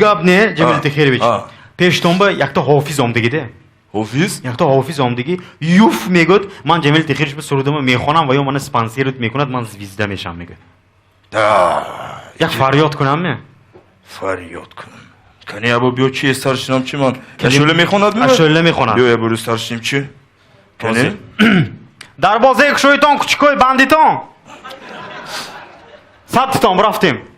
Гап не, Ҷамил Техирович. Пештонба якта ҳофиз омдагиде. Ҳофиз? Якта ҳофиз омдагӣ. Юф мегӯяд, ман Ҷамил Техирович ба сурудама мехонам ва ё мана спонсировать мекунад, ман звезда мешам мегӯяд. Да. Як фарёд кунам ме? Фарёд кун. Кани або биё чи старшинам чи ман? Ашӯла мехонад ми? Ашӯла мехонад. Биё ябо старшинам чи? Кани? Дарвозаи кушоитон, кучикой бандитон. Сабтитон, рафтем.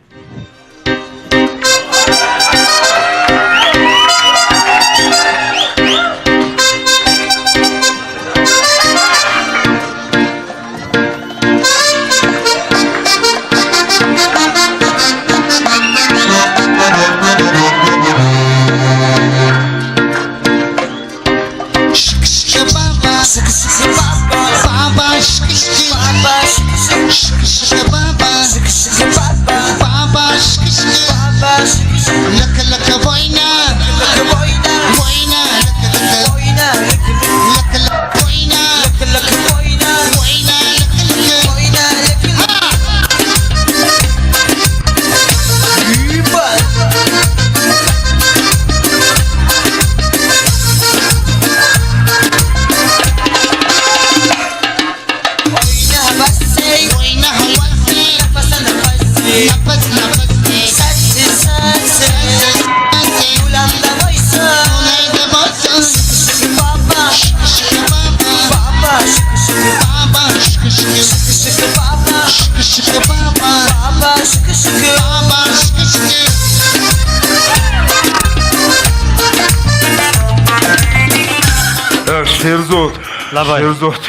Шерзод. Лабай. Шерзод.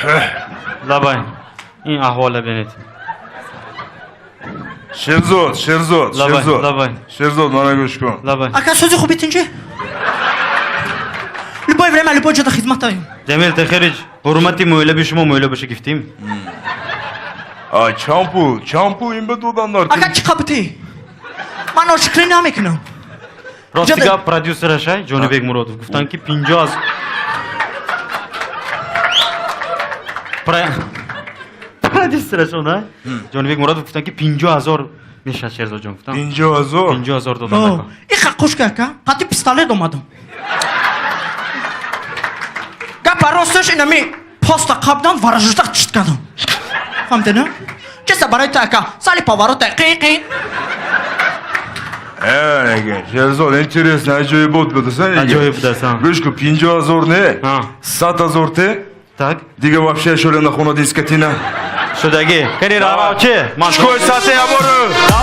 Лабай. Ин аҳвола бинед. Шерзод, Шерзод, Шерзод. Лабай. Шерзод, мана гӯш кун. Лабай. Ака, сӯзи хуби тинҷи? Любое время, любой ҷода хизматаем. Ҷамил Техирович, ҳурмати мӯйлаби шумо мӯйлабаша гифтим. А чанд пул? Чанд пул ин ба додандар? Ака, чӣ қабти? Ман ношукрӣ намекунам. Рости гап, продюсерашай Ҷонибек Муродов гуфтанд ки 50 аз продюсерашон, а? Ҷонибек Муродов гуфтанд ки 50 ҳазор мешавад Шерзодҷон гуфтанд. 50 ҳазор? 50 ҳазор додан. Иха қушка ака, қати пистолет омадам. Гапа росташ инами поста қабдан вараждах чит кардам. Фаҳмидед, на? Честа барои ту ака, сали поворота қин қин. Э, Шерзод, интересно, аҷоибот будасан? Аҷоиб будасан. Гӯш кун, 50 ҳазор не, 100 ҳазор те. Так. Дига вообще шоля нахона дискотина. Шудаги. Кани равав чи? Чкой сате ябору. Давай.